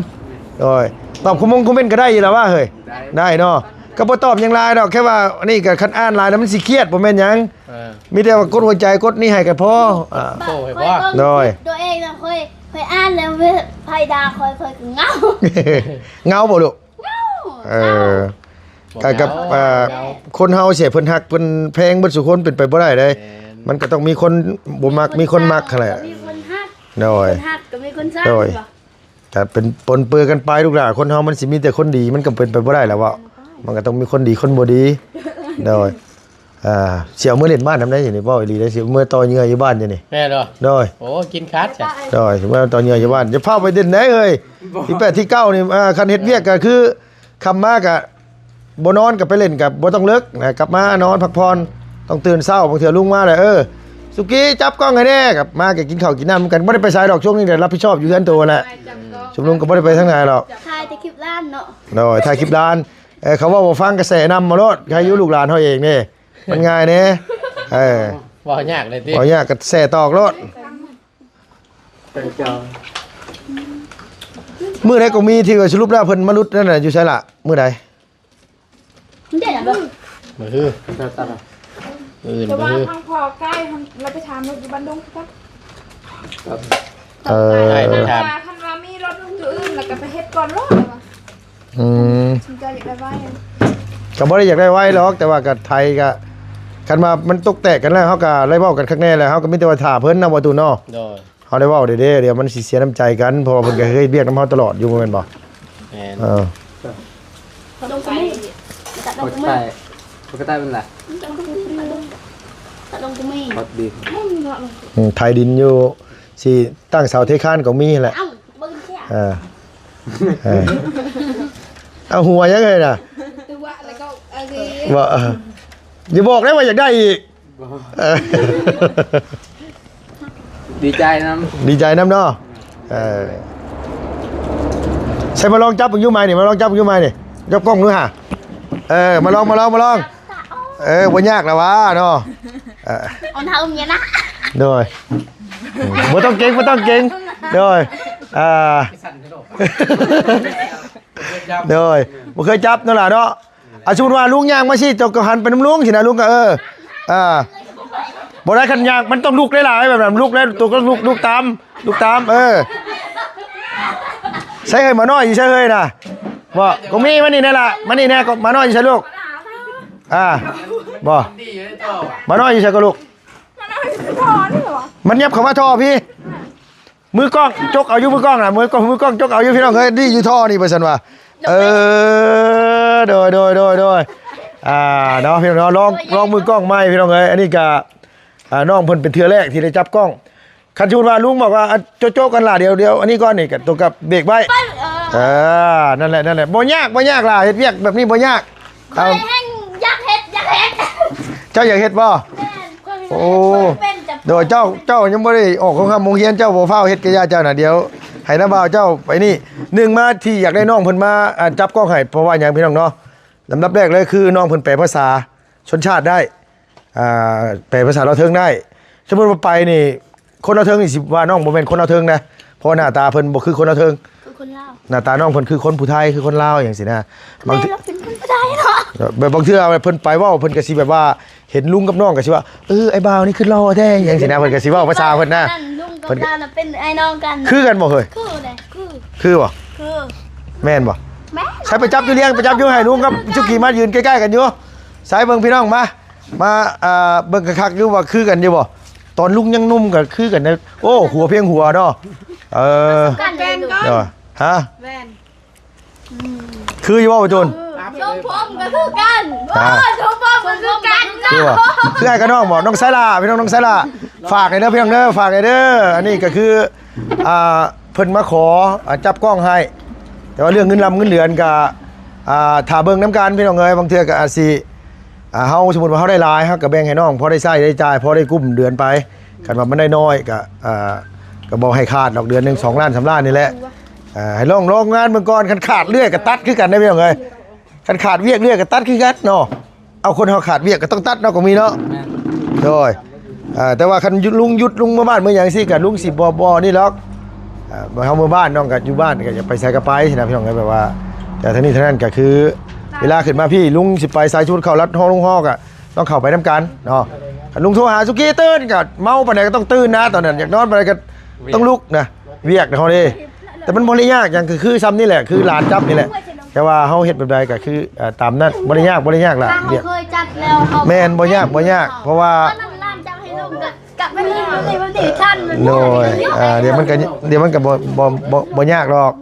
ໂດຍ ຕອບຄອມມົງຄອມເມັນກໍໄດ້ຢູ່ລະວ່າເຮີ້ຍ. ໄດ້ ໄດ້ເນາະ ກໍບໍ່ຕອບຫຍັງຫຼາຍດອກ ແຄ່ວ່າອັນນີ້ກໍຄັນອ່ານຫຼາຍແລ້ວມັນຊິຄຽດ ບໍ່ແມ່ນຫຍັງ. ເອີ ມີແຕ່ວ່າກົດຫົວໃຈກົດນີ້ໃຫ້ກໍພໍ. ອ່າ ໂອ້ຍ ໂດຍ ຕົວເອງນະ ຂ້ອຍ ຂ້ອຍອ່ານແລ້ວ ໃຜດ່າຂ້ອຍ ຂ້ອຍກໍເຫງົາ. ເຫງົາບໍ່ລູກ? ເອີ ກໍກັບ ເອີ ຄົນເຮົາເສຍເພິ່ນຮັກເພິ່ນແພງເບິດສູ່ຄົນ ເປັນໄປບໍ່ໄດ້ເດ້. ແມ່ນ. ມັນກໍຕ້ອງມີຄົນບໍ່ມັກ ມີຄົນມັກຫັ້ນແຫຼະ. ມີຄົນຮັກ ໂດຍ ມີຄົນຮັກກໍມີຄົນຊັງ. ໂດຍ ກໍເປັນປົນເປີກັນໄປລູກຫຼານ. ຄົນເຮົາມັນຊິມີແຕ່ຄົນດີ ມັນກໍເປັນໄປບໍ່ໄດ້ແລ້ວເວົ້າ. ມັນກໍຕ້ອງມີຄົນດີຄົນບໍ່ດີ. ໂດຍ ອ່າ ຊິເອົາເມືອຫຼິ້ນບ້ານນຳໄດ້ນີ້ ເວົ້າອີ່ຫຼີເດ້. ຊິເມືອຕໍ່ເຫຍື່ອຢູ່ບ້ານຢູ່ນີ້. ແມ່ນບໍ່? ໂດຍ ໂອ້ ກິນຂາດຊະ. ໂດຍ ຊິເມືອຕໍ່ເຫຍື່ອຢູ່ບ້ານ. ຢ່າພາໄປເດັ່ນໄດ້ເຮີ້ຍ. ທີແປດທີເກົ້ານີ້ ອ່າ ຄັນເຮັດວຽກກໍຄືຄ່ຳມາກໍບໍ່ນອນ ກໍໄປຫຼິ້ນ ກໍບໍ່ຕ້ອງເລິກນະ ກັບມານອນພັກຜ່ອນ. ຕ້ອງຕື່ນເຊົ້າ ບາງເທື່ອລຸງມາແລ້ວ ເອີ ສຸກີຈັບກ້ອງໃຫ້ແດ່. ກັບມາກໍກິນເຂົ້າກິນນ້ຳນຳກັນ. ບໍ່ໄດ້ໄປໃສດອກ ຊ່ວງນີ້ໄດ້ຮັບຜິດຊອບຢູ່ເຮືອນໂຕແຫຼະ. ຊຸມນຸມກໍບໍ່ໄດ້ໄປທາງໃດດອກ. ຖ່າຍແຕ່ຄລິບຫຼານເນາະ. ໂດຍ ຖ່າຍຄລິບຫຼານ. ເອີ ເຂົາເວົ້າບໍ່ຟັງກໍແຊະນຳມາໂລດ. ໃຫ້ຢູ່ລູກຫຼານເຮົາເອງນີ້ ມັນງ່າຍແດ່. ເອີ ເວົ້າຍາກເລີຍຕິ ເວົ້າຍາກກໍແຊະຕອກໂລດ. ມື້ໃດກໍມີທີ່ວ່າສະຫຼຸບແລ້ວເພິ່ນມາຫຼຸດນັ້ນນະ ຢູ່ໃສລະ? ມື້ໃດ? ມື້ອື່ນ ມື້ອື່ນ ແຕ່ວ່າທາງພໍ່ໃກ້ ເຮົາໄປຖາມລົດຢູ່ບ້ານດົງຄືກັນ. ເອີ ໄດ້ໄປຖາມ ຄັນວ່າມີລົດຢູ່ອື່ນ ແລ້ວກໍໄປເຮັດກ່ອນໂລດວ່າ. ອືມ ສົນໃຈຢາກໄດ້ໄວ ກໍບໍ່ໄດ້ຢາກໄດ້ໄວດອກ ແຕ່ວ່າກໍໄທກໍ ຄັນວ່າມັນຕົກແຕກກັນແລ້ວ ເຮົາກໍໄດ້ເວົ້າກັນຄັກແນ່ແລ້ວ ເຮົາກໍມີແຕ່ວ່າຖ້າເພິ່ນນະ ບໍ່ຕູເນາະ. ໂດຍ ເຮົາໄດ້ເວົ້າເດ້ໆ ດຽວມັນຊິເສຍນ້ຳໃຈກັນ ເພາະວ່າເພິ່ນກໍເຮັດວຽກນຳເຮົາຕະຫຼອດຢູ່ ແມ່ນບໍ່? ແມ່ນ. ເອີ ອືມ ໄຖດິນຢູ່ ຊິຕັ້ງເສົາເທຄານກໍມີແຫຼະ. ເອີ ເອີ ເອົາຫົວຫຍັງເອີຍນະ ບໍ່ ເອີ ຢ່າບອກໄດ້ວ່າຢາກໄດ້ອີກ. ເອີ ດີໃຈນຳ ດີໃຈນຳເນາະ. ເອີ ໃສ່ ມາລອງຈັບເບິ່ງຢູ່ໄມນີ້ ມາລອງຈັບເບິ່ງຢູ່ໄມນີ້ ຈັບກ້ອງດູຫາ. ເອີ ມາລອງ ມາລອງ ມາລອງ. ເອີ ບໍ່ຍາກລະຫວາເນາະ. ເອີ ເອົາໜ້າອຶມເຍນະ. ໂດຍ ບໍ່ຕ້ອງເກັງ ບໍ່ຕ້ອງເກັງ. ໂດຍ ອ່າ ໂດຍ ບໍ່ເຄີຍຈັບນັ້ນລະເນາະ. ອ່າ ສົມມຸດວ່າລຸງຍ່າງມາຊີ້ ເຈົ້າກໍຫັນໄປນຳລຸງຊີ້ນະ ລຸງກໍ ເອີ ອ່າ ບໍ່ໄດ້ ຄັນຍ່າງມັນຕ້ອງລຸກຫຼາຍໆ ແບບນັ້ນ ລຸກແລ້ວໂຕກໍລຸກ ລຸກຕາມ ລຸກຕາມ. ເອີ ໃສເຮີ້ຍ ໝານ້ອຍຢູ່ໃສເຮີ້ຍນະ? ບໍ່ ກໍມີ ມານີ້ແນ່ລະ ມານີ້ແນ່ ກໍໝານ້ອຍຢູ່ໃສລູກ? ອ່າ ບໍ່ ໝານ້ອຍຢູ່ໃສກໍລູກ? ມັນຫຍັບເຂົ້າມາທໍ່ພີ້. ມືກ້ອງຈົກເອົາຢູ່ ມືກ້ອງນະ ມືກ້ອງ ມືກ້ອງຈົກເອົາຢູ່ ພີ່ນ້ອງເອີຍ. ນີ້ຢູ່ທໍ່ນີ້ ວ່າຊັ້ນວ່າ. ເອີ ໂດຍ ໂດຍ ໂດຍ ໂດຍ ອ່າ ເນາະ ພີ່ນ້ອງເນາະ ລອງ ລອງມືກ້ອງໃໝ່ ພີ່ນ້ອງເອີຍ. ອັນນີ້ກະ ອ່າ ນ້ອງເພິ່ນເປັນເທື່ອແລກທີ່ໄດ້ຈັບກ້ອງ. ຄັນສົມມຸດວ່າລຸງບອກວ່າ ອ່າ ໂຈະໆ ກັນລະ ດຽວ ດຽວ ອັນນີ້ກ່ອນນີ້ ກໍຕົວກັບເບຣກໄວ້. ເອີ ເອີ ນັ້ນແຫຼະ ນັ້ນແຫຼະ ບໍ່ຍາກ ບໍ່ຍາກລະ ເຮັດວຽກແບບນີ້ບໍ່ຍາກ. ຂ້ອຍແຮ່ງຢາກເຮັດ ຢາກເຮັດ. ເຈົ້າຢາກເຮັດບໍ່? ແມ່ນ ຂ້ອຍເຮັດ ໂອ້ ບໍ່ເປັນ. ໂດຍ ເຈົ້າ ເຈົ້າຍັງບໍ່ໄດ້ອອກໂຮງຮ່ຳໂຮງຮຽນ ເຈົ້າບໍ່ຟ້າວເຮັດກະຢ່າເຈົ້ານະ. ດຽວໃຫ້ນ້າບ່າວເຈົ້າໄປນີ້ ໜຶ່ງມາທີ່ຢາກໄດ້ນ້ອງເພິ່ນມາ ອ່າ ຈັບກ້ອງໃຫ້ ເພາະວ່າຫຍັງ ພີ່ນ້ອງເນາະ? ລຳດັບແລກເລີຍຄືນ້ອງເພິ່ນແປພາສາຊົນຊາດໄດ້ ອ່າ ແປພາສາລາວເທິງໄດ້. ສົມມຸດວ່າໄປນີ້ ຄົນລາວເທິງນີ້ຊິວ່ານ້ອງບໍ່ແມ່ນຄົນລາວເທິງນະ ເພາະວ່າໜ້າຕາເພິ່ນບໍ່ຄືຄົນລາວເທິງ. ຄືຄົນລາວ ໜ້າຕານ້ອງເພິ່ນຄືຄົນຜູ້ໄທ ຄືຄົນລາວຫຍັງຊີ້ນະ. ບາງ ແມ່ນ ເຮົາເປັນຄົນຜູ້ໄທເນາະ. ແບບບາງເທື່ອເພິ່ນໄປເວົ້າ ເພິ່ນກໍຊິແບບວ່າເຫັນລຸງກັບນ້ອງກໍຊິວ່າ ເອີ ອ້າຍບ່າວນີ້ຄືຫຼໍ່ແທ້ ຫຍັງຊີ້ນະ. ເພິ່ນກໍຊິເວົ້າພາສາເພິ່ນນະ. ລຸງກັບຫຼານນະເປັນອ້າຍນ້ອງກັນ. ຄືກັນບໍ່ເຮີ້ຍ? ຄືແຫຼະ ຄື ຄືບໍ່? ຄື ແມ່ນບໍ່? ແມ່ນ. ໃສໄປຈັບຢູ່ລຽງ ໄປຈັບຢູ່ ໃຫ້ລຸງກັບຈຸກີມາຢືນໃກ້ໆ ກັນຢູ່. ໃສເບິ່ງ ພີ່ນ້ອງມາ ມາ ອ່າ ເບິ່ງຄັກໆ ຢູ່ວ່າຄືກັນຢູ່ບໍ່? ຕອນລຸງຍັງໜຸ່ມກໍຄືກັນເດ້. ໂອ້ ຫົວພຽງຫົວເນາະ. ເອີ ກັນເດ້. ຮະ ແມ່ນ ອືມ ຄືຢູ່ບໍ່ ປະຈູນ? ຊົງຜົມກໍຄືກັນ. ອ່າ ໂອ້ ຊົງຜົມກໍຄືກັນ. ຄືບໍ່? ຄືອ້າຍກັບນ້ອງບໍ່? ນ້ອງໄຊລາ ພີ່ນ້ອງ ນ້ອງໄຊລາ ຝາກໃຫ້ເດີ ພີ່ນ້ອງເດີ ຝາກໃຫ້ເດີ. ອັນນີ້ກໍຄື ອ່າ ເພິ່ນມາຂໍ ອ່າ ຈັບກ້ອງໃຫ້ ແຕ່ວ່າເລື່ອງເງິນລຳເງິນເດືອນກໍ ອ່າ ຖ້າເບິ່ງນຳກັນ ພີ່ນ້ອງເອີຍ. ບາງເທື່ອກໍອາດຊິ ອ່າ ເຮົາ ສົມມຸດວ່າເຮົາໄດ້ຫຼາຍ ເຮົາກໍແບ່ງໃຫ້ນ້ອງ ພໍໄດ້ໃຊ້ໄດ້ຈ່າຍ ພໍໄດ້ກຸ້ມເດືອນໄປ. ຄັນວ່າມັນໄດ້ນ້ອຍກໍ ເອີ ກໍບໍ່ໃຫ້ຂາດດອກ ເດືອນໜຶ່ງສອງລ້ານສາມລ້ານນີ້ແຫຼະ. ເອີ ໃຫ້ລອງ ລອງງານເບິ່ງກ່ອນ ຄັນຂາດເລື້ອຍກໍຕັດຄືກັນເດ້ພີ່ນ້ອງເອີຍ. ຄັນຂາດວຽກເລື້ອຍກໍຕັດຄືກັນເນາະ. ເອົາ ຄົນເຮົາຂາດວຽກກໍຕ້ອງຕັດເນາະ ກໍມີເນາະ. ແມ່ນ. ໂດຍ ເອີ ແຕ່ວ່າຄັນຢຸດ ລຸງຢຸດ ລຸງເມືອບ້ານເມືອຫຍັງຊີ້ກໍ ລຸງຊິບໍ່ ບໍ່ນີ້ດອກ. ເອີ ເຮົາເມືອບ້ານ ນ້ອງກໍຢູ່ບ້ານ ກໍຢາກໄປໃສກໍໄປຊີ້ນະ ພີ່ນ້ອງເອີຍ. ແບບວ່າ ແຕ່ທັງນີ້ທັງນັ້ນກໍຄື ເວລາຂຶ້ນມາພີ້ ລຸງຊິໄປໃສ ສົມມຸດເຂົ້າລັດຮອງ ລຸງຮອກະ ຕ້ອງເຂົ້າໄປນຳກັນເນາະ. ຄັນລຸງໂທຫາສຸກີຕື່ນກໍເມົາປານໃດກໍຕ້ອງຕື່ນນະ ຕອນນັ້ນ ຢາກນອນປານໃດກໍຕ້ອງລຸກນະ ວຽກເຮົາເດ້. ແຕ່ມັນບໍ່ໄດ້ຍາກຫຍັງ ຄື ຄືຊ່ຳນີ້ແຫຼະ ຄືຫຼານຈັບນີ້ແຫຼະ. ແຕ່ວ່າເຮົາເຮັດແບບໃດກໍຄື ເອີ ຕາມນັ້ນ ບໍ່ໄດ້ຍາກ ບໍ່ໄດ້ຍາກຫຼາຍ ຖ້າເຮົາ ວຽກ ເຄີຍຈັບແລ້ວເຮົາ ແມ່ນ ບໍ່ຍາກ ບໍ່ຍາກ ເພາະວ່າ ຕອນນັ້ນຫຼານຈັບໃຫ້ລົງກໍກັບໄປນີ້ ມັນນີ້ ມັນນີ້ທັນ ໂດຍ ເອີ ດຽວມັນກໍ ດຽວມັນກໍບໍ່ ບໍ່ ບໍ່ ບໍ່ຍາກດອກ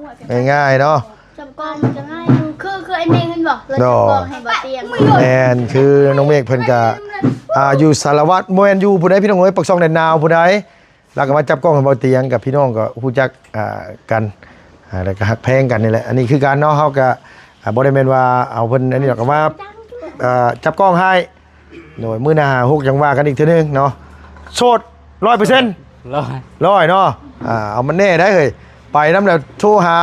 ງ່າຍໆເນາະ. ຈັບກ້ອງມັນກໍງ່າຍຢູ່ ຄື ຄືໄອ້ເມກແມ່ນບໍ່ ລາວຈັບກ້ອງໃຫ້ບໍ່ຕຽງ. ແມ່ນ ຄືນ້ອງເມກເພິ່ນກະ ອ່າ ຢູ່ສາລະວັດ ບໍ່ແມ່ນຢູ່ພຸ້ນໃດ໋ພີ່ນ້ອງເອີຍ ປາກຊ່ອງແດນນາວພຸ້ນໃດ໋. ລາວກໍມາຈັບກ້ອງໃຫ້ເບົາຕຽງ ກັບພີ່ນ້ອງກໍຮູ້ຈັກ ອ່າ ກັນ ອ່າ ແລ້ວກໍຮັກແພງກັນນີ້ແຫຼະ. ອັນນີ້ຄືກັນເນາະ ເຮົາກໍ ອ່າ ບໍ່ໄດ້ແມ່ນວ່າເອົາເພິ່ນອັນນີ້ດອກ ກໍມາ ອ່າ ຈັບກ້ອງໃຫ້. ໂດຍ ມື້ໜ້າຫົກຈັ່ງວ່າກັນອີກເທື່ອໜຶ່ງເນາະ. ໂສດ ຮ້ອຍເປີເຊັນ ຮ້ອຍ ຮ້ອຍເນາະ. ອ່າ ເອົາມັນແນ່ໄດ໋ເຮີ້ຍ ໄປນຳແລ້ວໂທຫາ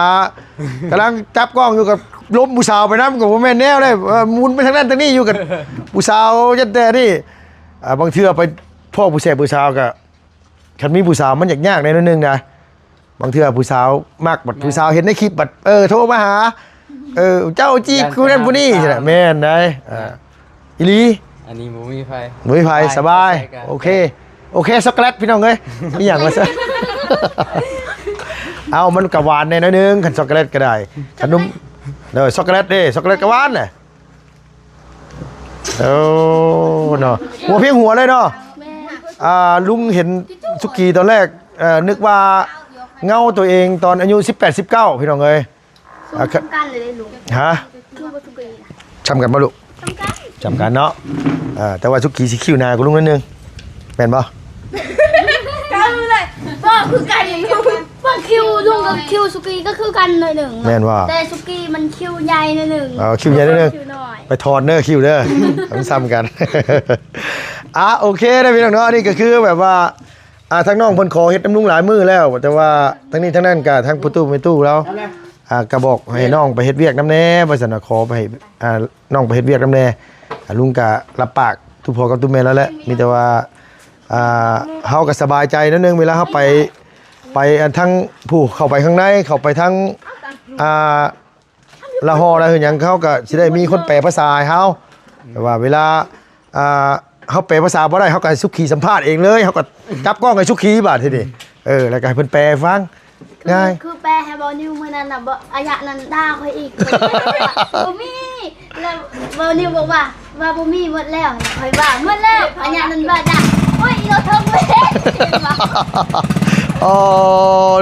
ກຳລັງຈັບກ້ອງຢູ່ ກໍລົມຜູ້ສາວໄປນຳ ກໍບໍ່ແມ່ນແນວເດ້. ເອີ ໝຸນໄປທາງນັ້ນທາງນີ້ຢູ່ ກັບຜູ້ສາວ ຍັນແຕ່ນີ້. ອ່າ ບາງເທື່ອໄປພໍ້ຜູ້ແສບຜູ້ສາວກໍ ຄັນມີຜູ້ສາວມັນຍາກໆແດ່ໜ້ອຍໜຶ່ງນະ. ບາງເທື່ອຜູ້ສາວມັກ ບັດ ແມ່ນ ຜູ້ສາວເຫັນໃນຄລິບ ບັດ ເອີ ໂທມາຫາ ເອີ ເຈົ້າຈີບຜູ້ນັ້ນຜູ້ນີ້ຊີ້ນະ. ແມ່ນໄດ໋. ອ່າ ອີ່ຫຼີ ອັນນີ້ບໍ່ມີໃຜ ບໍ່ມີໃຜ ສະບາຍ ໂອເຄ ໂອເຄ ຊັອກໂກແລັດພີ່ນ້ອງເອີຍ. ອີ່ຫຍັງວ່າຊັ້ນ ເອົາ ມັນກໍຫວານແດ່ໜ້ອຍໜຶ່ງ ຄັນຊັອກໂກແລັດກໍໄດ້ ຂະໜົມ ໂດຍ ຊັອກໂກແລັດເດ້ ຊັອກໂກແລັດກໍຫວານແຫຼະ. ໂອ້ ເນາະ ຫົວພຽງຫົວເລີຍເນາະ. ແມ່ນ. ອ່າ ລຸງເຫັນສຸກີຕອນແລກ ເອີ ນຶກວ່າເງົາຕົວເອງຕອນອາຍຸສິບແປດ ສິບເກົ້າ ພີ່ນ້ອງເອີຍ. ສ່ຳກັນເລີຍເດ້ລຸງ. ຮະ? ຄືວ່າສຸກີນະ ສ່ຳກັນບໍ່ລູກ? ສ່ຳກັນ ສ່ຳກັນເນາະ. ເອີ ແຕ່ວ່າສຸກີຊິຄິ້ວໜາກວ່າລຸງໜ້ອຍໜຶ່ງ ແມ່ນບໍ່? ຄືກັນເລີຍ ບໍ່ຄືກັນ ເບິ່ງຄິ້ວລຸງກັບຄິ້ວສຸກີກໍຄືກັນໜ້ອຍໜຶ່ງເນາະ. ແມ່ນບໍ່? ແຕ່ສຸກີມັນຄິ້ວໃຫຍ່ໜ້ອຍໜຶ່ງ. ເອີ ຄິ້ວໃຫຍ່ໜ້ອຍໜຶ່ງ ຄິ້ວນ້ອຍ ໄປຖອນເດີຄິ້ວເດີ ມັນສ່ຳກັນ. ອ່າ ໂອເຄເດີພີ່ນ້ອງເນາະ. ອັນນີ້ກໍຄືແບບວ່າ ອ່າ ທາງນ້ອງເພິ່ນຂໍເຮັດນຳລຸງຫຼາຍມື້ແລ້ວ ແຕ່ວ່າທັງນີ້ທັງນັ້ນກໍທາງພໍ່ຕູ້ແມ່ຕູ້ລາວ ອ່າ ກໍບອກໃຫ້ນ້ອງໄປເຮັດວຽກນຳແດ່ ວ່າຊັ້ນນະ ຂໍໄປໃຫ້ ອ່າ ນ້ອງໄປເຮັດວຽກນຳແດ່. ອ່າ ລຸງກໍຮັບປາກສູ່ພໍ່ກັບຕູ້ແມ່ແລ້ວແຫຼະ ມີແຕ່ວ່າ ອ່າ ເຮົາກໍສະບາຍໃຈໜ້ອຍໜຶ່ງ ເວລາເຮົາໄປ ໄປອັນທາງຜູ້ເຂົ້າໄປຂ້າງໃນ ເຂົ້າໄປທາງ ອ່າ ລະຫໍ່ລະຫືອຫຍັງ ເຮົາກໍຊິໄດ້ມີຄົນແປພາສາໃຫ້ເຮົາ. ແຕ່ວ່າເວລາ ອ່າ ເຮົາແປພາສາບໍ່ໄດ້ ເຮົາກໍໃຫ້ສຸຂີສຳພາດເອງເລີຍ ເຮົາກໍຈັບກ້ອງໃຫ້ສຸຂີບາດທີນີ້ ເອີ ແລ້ວກໍໃຫ້ເພິ່ນແປໃຫ້ຟັງ ງ່າຍ ຄືແປໃຫ້ເບົານິວມື້ນັ້ນນະ ເບົາ ອາຍະນັ້ນດ່າຂ້ອຍອີກ ບໍ່ມີ ແລ້ວເບົານິວບອກວ່າ ວ່າບໍ່ມີ ໝົດແລ້ວ ຂ້ອຍວ່າໝົດແລ້ວ ອາຍະນັ້ນວ່າດ່າ ໂອ້ຍ ອີໂລເທິງເວີຍ ໂອ້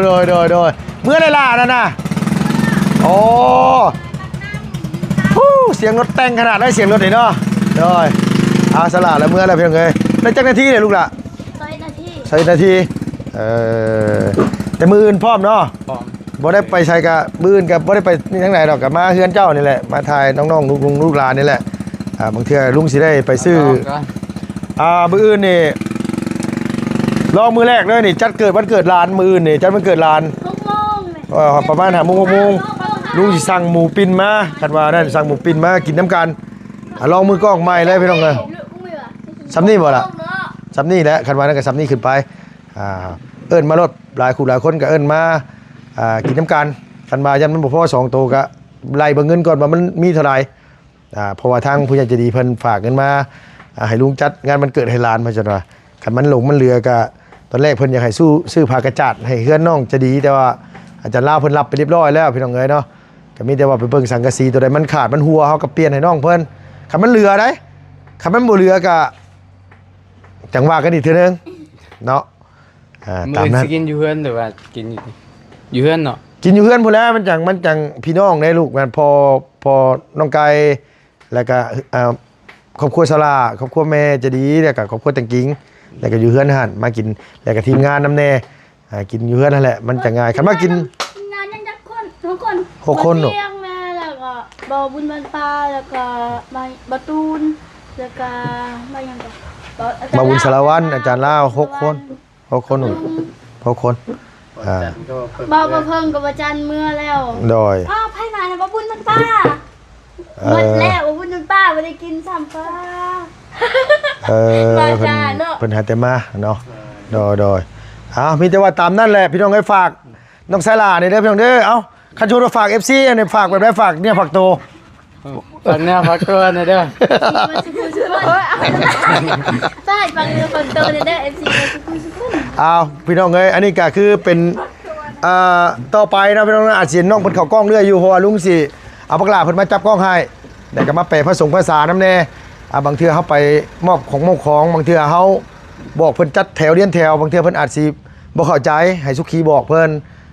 ໂດຍ ໂດຍ ໂດຍ ເມື່ອໃດລະນັ້ນນະ ໂອ້ ຮູ້ ສຽງລົດແຕ່ງຂະໜາດໃດ ສຽງລົດນີ້ເນາະ ໂດຍ ອາ ສະຫຼາດລະເມື່ອແລ້ວ ພີ່ນ້ອງເອີຍ ໄດ້ຈັກນາທີແລ້ວລູກລະ? ຊາວເອັດນາທີ ຊາວເອັດນາທີ ເອີ ແຕ່ມື້ອື່ນພ້ອມເນາະ ພ້ອມ ບໍ່ໄດ້ໄປໃສກະ ມື້ອື່ນກະບໍ່ໄດ້ໄປທາງໃດດອກ ກະມາເຮືອນເຈົ້ານີ້ແຫຼະ ມາຖ່າຍນ້ອງໆ ລູກໆ ລູກຫຼານນີ້ແຫຼະ ອ່າ ບາງເທື່ອລຸງຊິໄດ້ໄປຊື້ ອ່າ ມື້ອື່ນນີ້ ລອງມື້ແລກເລີຍນີ້ ຈັດເກີດວັນເກີດຫຼານ ມື້ອື່ນນີ້ຈັດວັນເກີດຫຼານ ຫົກໂມງ ເອີ ປະມານຫ້າໂມງ ຫົກໂມງ ລຸງຊິສັ່ງໝູປີ້ນມາ ຄັນວ່ານັ້ນ ສັ່ງໝູປີ້ນມາກິນນຳກັນ ອ່າ ລອງມືກ້ອງໃໝ່ເລີຍພີ່ນ້ອງເອີຍ ສ່ຳນີ້ບໍ່ລະ? ສ່ຳນີ້ແຫຼະ ຄັນວ່ານັ້ນກໍສ່ຳນີ້ຂຶ້ນໄປ ອ່າ ເອີ້ນມາໂລດ ຫຼາຍຄູ່ຫຼາຍຄົນກໍເອີ້ນມາ ອ່າ ກິນນຳກັນ ຄັນວ່າຢ້ານມັນບໍ່ພໍສອງໂຕກໍໄລ່ເບິ່ງເງິນກ່ອນວ່າມັນມີເທົ່າໃດ ອ່າ ເພາະວ່າທາງຜູ້ໃຫຍ່ໃຈດີເພິ່ນຝາກເງິນມາ ອ່າ ໃຫ້ລຸງຈັດງານວັນເກີດໃຫ້ຫຼານ ເພິ່ນວ່າ ຄັນມັນຫຼົງມັນເຫຼືອກະ ຕອນແລກເພິ່ນຢາກໃຫ້ຊື້ ຊື້ຜ້າກະຈາດໃຫ້ເຮືອນນ້ອງຈະດີ ແຕ່ວ່າອາຈານລາວເພິ່ນຮັບໄປຮຽບຮ້ອຍແລ້ວ ພີ່ນ້ອງເອີຍເນາະ ກະມີແຕ່ວ່າໄປເບິ່ງສັງກະສີ ໂຕໃດມັນຂາດມັນຮົ່ວ ເຮົາກະປ່ຽນໃຫ້ນ້ອງເພິ່ນ ຄັນມັນເຫຼືອໃດ໋ ຄັນມັນບໍ່ເຫຼືອກະ ຈັ່ງວ່າກັນອີກເທື່ອໜຶ່ງເນາະ ອ່າ ມື້ອື່ນ ຕາມນັ້ນ ຊິກິນຢູ່ເຮືອນ ຫຼືວ່າກິນຢູ່ ຢູ່ເຮືອນເນາະ ກິນຢູ່ເຮືອນພຸ້ນແຫຼະ ມັນຈັ່ງ ມັນຈັ່ງພີ່ນ້ອງເດ້ລູກ ແມ່ນພໍ່ ພໍ່ນ້ອງໄກ່ ແລ້ວກະ ເອີ ຄອບຄົວສາລາ ຄອບຄົວແມ່ໃຈດີ ແລ້ວກະຄອບຄົວແຕງກິງ ແລ້ວກະຢູ່ເຮືອນຫັ້ນມາກິນ ແລ້ວກະທີມງານນຳແດ່ ອ່າ ກິນຢູ່ເຮືອນຫັ້ນແຫຼະ ມັນຈະງ່າຍ ຄັນມາກິນ ທີມງານຍັງຈັກຄົນ? ຫົກຄົນ ຫົກຄົນ ບໍ່ຕຽງແມ່ ແລ້ວກໍບໍ່ບຸນບ້ານປ່າ ແລ້ວກໍບ່າວ ບ່າວຕູນ ແລ້ວກໍບ່າວຫຍັງກໍ ບ່າວບຸນສາລະວັນ ອາຈານລາວ ຫົກຄົນ. ຫົກຄົນ ຫົກຄົນ ອ່າ ບໍ່ ບໍ່ເພິ່ງກັບບໍ່ຈັນເມືອແລ້ວ ໂດຍ ອ້າວ ໃຜມານະ ບໍ່ບຸນມັນປ້າ ເອີ ໝົດແລ້ວ ບໍ່ບຸນມັນປ້າ ບໍ່ໄດ້ກິນຊ້ຳປ້າ ເອີ ເພິ່ນ ເພິ່ນຫາແຕ່ມາເນາະ ໂດຍ ໂດຍ ເອົ້າ ມີແຕ່ວ່າຕາມນັ້ນແຫຼະ ພີ່ນ້ອງເອີຍ ຝາກນ້ອງສາລານີ້ເດີ ພີ່ນ້ອງເດີ ເອົ້າ ຄັນສົມມຸດວ່າຝາກ ເອັຟຊີ ອັນນີ້ຝາກແບບໃດ ຝາກເນື້ອຝາກໂຕ ຝາກເນື້ອຝາກຕົວແດ່ເດີ ເອັຟຊີ ເບິດສຸກຄົນ ຝາກເນື້ອຝາກໂຕແດ່ເດີ ເອັຟຊີ ເບິດສຸກຄົນ ອ້າວ ພີ່ນ້ອງເອີຍ ອັນນີ້ກໍຄືເປັນ ອ່າ ຕໍ່ໄປເນາະ ພີ່ນ້ອງເນາະ ອາດຊິເຫັນນ້ອງເພິ່ນເຂົ້າກ້ອງເລື້ອຍຢູ່ ເພາະວ່າລຸງຊິເອົາບັກຫຼ້າເພິ່ນມາຈັບກ້ອງໃຫ້ ແລ້ວກໍມາແປພາສາສງພາສານຳແດ່ ອ່າ ບາງເທື່ອເຮົາໄປມອບຂອງມອບຂອງ ບາງເທື່ອເຮົາບອກເພິ່ນຈັດແຖວລຽນແຖວ ບາງເທື່ອເພິ່ນອາດຊິບໍ່ເຂົ້າໃຈ ໃຫ້ສຸຂີບອກເພິ່ນ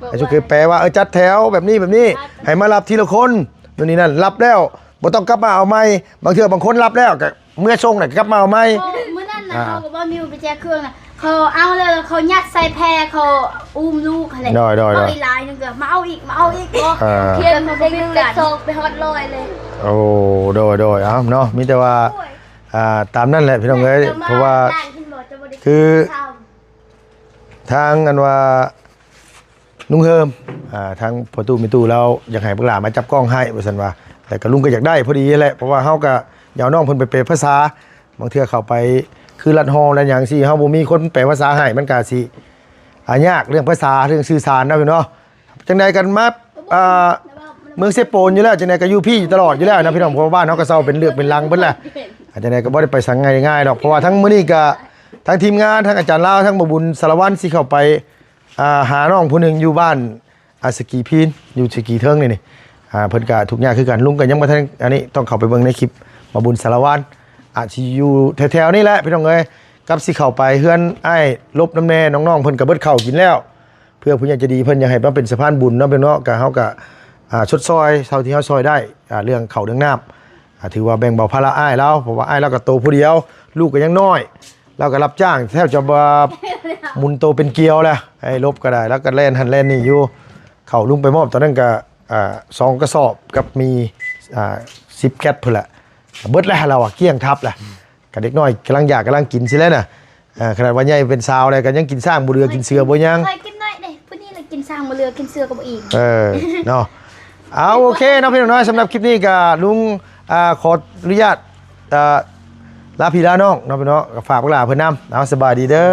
ໃຫ້ສຸຂີແປວ່າ ເອີ ຈັດແຖວແບບນີ້ແບບນີ້ ໃຫ້ມາຮັບທີລະຄົນ ໂນ່ນນີ້ນັ້ນ ຮັບແລ້ວບໍ່ຕ້ອງກັບມາເອົາໃໝ່ ບາງເທື່ອບາງຄົນຮັບແລ້ວກໍເມືອສົ່ງນະ ກັບມາເອົາໃໝ່ ມື້ນັ້ນນະ ອ່າ ເຮົາກັບບ່າວມິວໄປແຈກເຄື່ອງນະ ເຂົາເອົາແລ້ວ ເຂົາຍັດໃສ່ແພ ເຂົາອຸ້ມລູກຫັ້ນແຫຼະ ໂດຍໆໆ ເອົາອີກຫຼາຍໜຶ່ງກໍມາເອົາອີກ ມາເອົາອີກ ເອີ ທຽນເຂົາໄດ້ໜຶ່ງເລັກສອງໄປຮອດຮ້ອຍເລີຍ ໂອ້ ໂດຍໆ ເອົ້າເນາະ ມີແຕ່ວ່າ ອ່າ ຕາມນັ້ນແຫຼະ ພີ່ນ້ອງເອີຍ ເພາະວ່າ ຄື ທາງອັນວ່າ ລຸງເຮີມ ອ່າ ທາງພໍ່ຕູ້ແມ່ຕູ້ລາວຢາກໃຫ້ບັກຫຼ້າມາຈັບກ້ອງໃຫ້ວ່າຊັ້ນວ່າ ແລ້ວກໍລຸງກໍຢາກໄດ້ພໍດີແຫຼະ ເພາະວ່າເຮົາກໍຢາກເອົານ້ອງເພິ່ນໄປແປພາສາ ບາງເທື່ອເຂົ້າໄປຄືລັດຫໍລະຫຍັງຊີ້ ເຮົາບໍ່ມີຄົນແປພາສາໃຫ້ ມັນກໍຊິ ອ່າ ຍາກເລື່ອງພາສາ ເລື່ອງສື່ສານເນາະ ພີ່ນ້ອງເນາະ ຈັ່ງໃດກັນມາ ອ່າ ເມືອງເຊໂປນຢູ່ແລ້ວ ຈັ່ງໃດກໍຢູ່ພີ້ຢູ່ຕະຫຼອດຢູ່ແລ້ວນະ ພີ່ນ້ອງ ເພາະວ່າບ້ານເຮົາກໍເຊົ່າເປັນເລື່ອງເປັນລັງເບິດແຫຼະ ອ່າ ຈັ່ງໃດກໍບໍ່ໄດ້ໄປໃສງ່າຍໆດອກ ເພາະວ່າທັງມື້ນີ້ກໍ ທັງທີມງານ ທັງອາຈານລາວ ທັງໝໍບຸນສາລະວັນ ຊິເຂົ້າໄປ ອ່າ ຫານ້ອງຜູ້ໜຶ່ງຢູ່ບ້ານ ອ່າ ສະກີພີນ ຢູ່ສະກີເທິງນີ້ ນີ້ ອ່າ ເພິ່ນກະທຸກຍາກຄືກັນ ລຸງກະຍັງບໍ່ທັນ ອັນນີ້ຕ້ອງເຂົ້າໄປເບິ່ງໃນຄລິບໝໍບຸນສາລະວັນ ອາດຊິຢູ່ແຖວໆນີ້ແຫຼະ ພີ່ນ້ອງເອີຍ ກັບຊິເຂົ້າໄປເຮືອນອ້າຍລົບນຳແດ່ ນ້ອງໆເພິ່ນກະເບິດເຂົ້າກິນແລ້ວ ເພື່ອຜູ້ໃຫຍ່ໃຈດີເພິ່ນຢາກໃຫ້ມາເປັນສະພານບຸນເນາະ ພີ່ນ້ອງເນາະ ກະເຮົາກະ ອ່າ ຊົດຊ່ອຍເທົ່າທີ່ເຮົາຊ່ອຍໄດ້ ອ່າ ເລື່ອງເຂົ້າເລື່ອງນ້ຳ ອ່າ ຖືວ່າແບ່ງເບົາພາລະອ້າຍລາວ ເພາະວ່າອ້າຍລາວກໍໂຕຜູ້ດຽວ ລູກກໍຍັງນ້ອຍ ລາວກໍຮັບຈ້າງແທບຈະບໍ່ໝູນໂຕເປັນກຽວແລ້ວ ໄອ້ລົບກໍໄດ້ ລາວກໍແລ່ນຫັ້ນແລ່ນນີ້ຢູ່ ເຂົ້າລຸງໄປມອບຕອນນັ້ນກໍ ອ່າ ສອງກະສອບກັບມີ ອ່າ ສິບແກັດພຸ້ນແຫຼະ ເບິດແລ້ວ ລາວວ່າກ້ຽງທັບແລ້ວ ກໍເດັກນ້ອຍກຳລັງຢາກກຳລັງກິນຊີ້ແຫຼະນະ ອ່າ ຂະໜາດວ່າໃຫຍ່ເປັນສາວແລ້ວກໍຍັງກິນຊ້າງບໍ່ເຫຼືອ ກິນເສືອບໍ່ຍັງ ຂ້ອຍກິນໜ້ອຍເດ້ ຜູ້ນີ້ລະກິນຊ້າງບໍ່ເຫຼືອ ກິນເສືອກໍບໍ່ອີ່ມ ເອີ ເນາະ ເອົາ ໂອເຄເນາະ ພີ່ນ້ອງເນາະ ສຳລັບຄລິບນີ້ກໍລຸງ ອ່າ ຂໍອະນຸຍາດ ອ່າ ລາພີ່ລານ້ອງເນາະ ພີ່ນ້ອງ ກໍຝາກບັກຫຼ້າເພິ່ນນຳ ເອົາ ສະບາຍດີເດີ.